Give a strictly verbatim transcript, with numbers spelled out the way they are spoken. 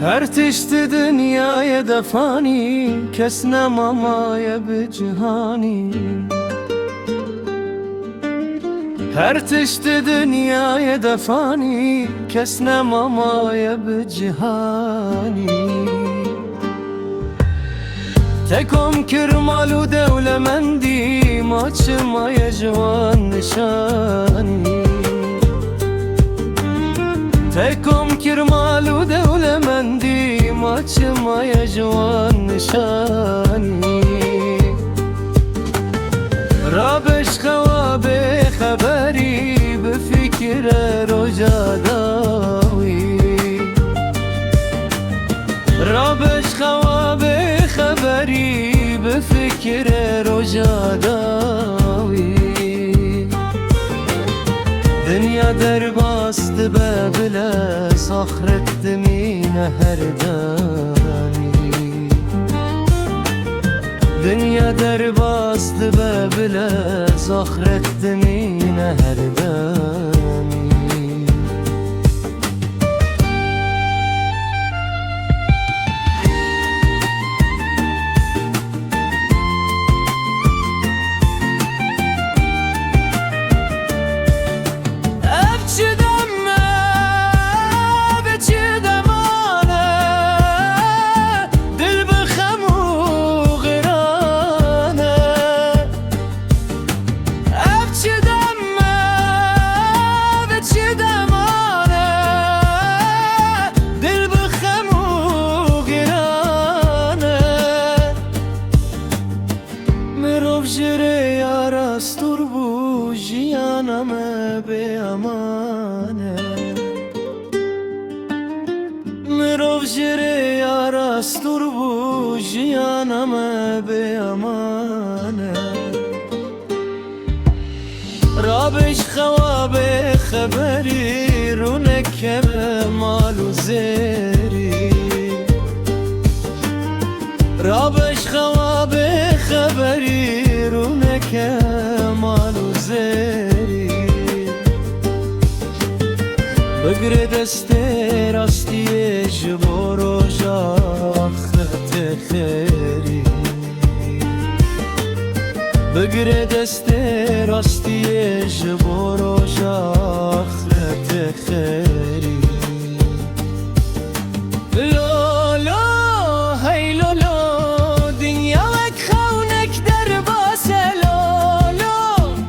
Her tişt dinyayê de fanî, kes ne mamaye bi cihanî. Her tişt dinyayê de fanî, kes ne mamaye bi cihanî. Te kom kir mal û dewlemendî, ma çi maye ji wan nişanî. Te kom kir mal û dewlemendî, ma çi maye ji wan nişanî. Rabe ji xewa bêxeberî, bifikire roja dawî. Rabe ji xewa bêxeberî, bifikire roja dawî. Dinya derbas dibe bilez, axret dimîne her demî. Dinya derbas dibe bilez, axret dimîne her demî. Ev çi dem e, ev çi deman e, dil bi xem û xiran e. Ev çi dem e, ev çi deman e, dil bi xem û xiran e. Mirov ji rêya rast dûr bû, jiyana me bê eman e. Mirov ji rêya rast dûr bû, jiyana me bê eman e. Rabe ji xewa bêxeberî, rûneke mal û zêrî. Rabe ji xewa bêxeberî, rûneke mal û zêrî. Bigire destê rastiyê ji bo roja axirtê xêrî. Bigire destê rastiyê ji bo roja axirtê xêrî.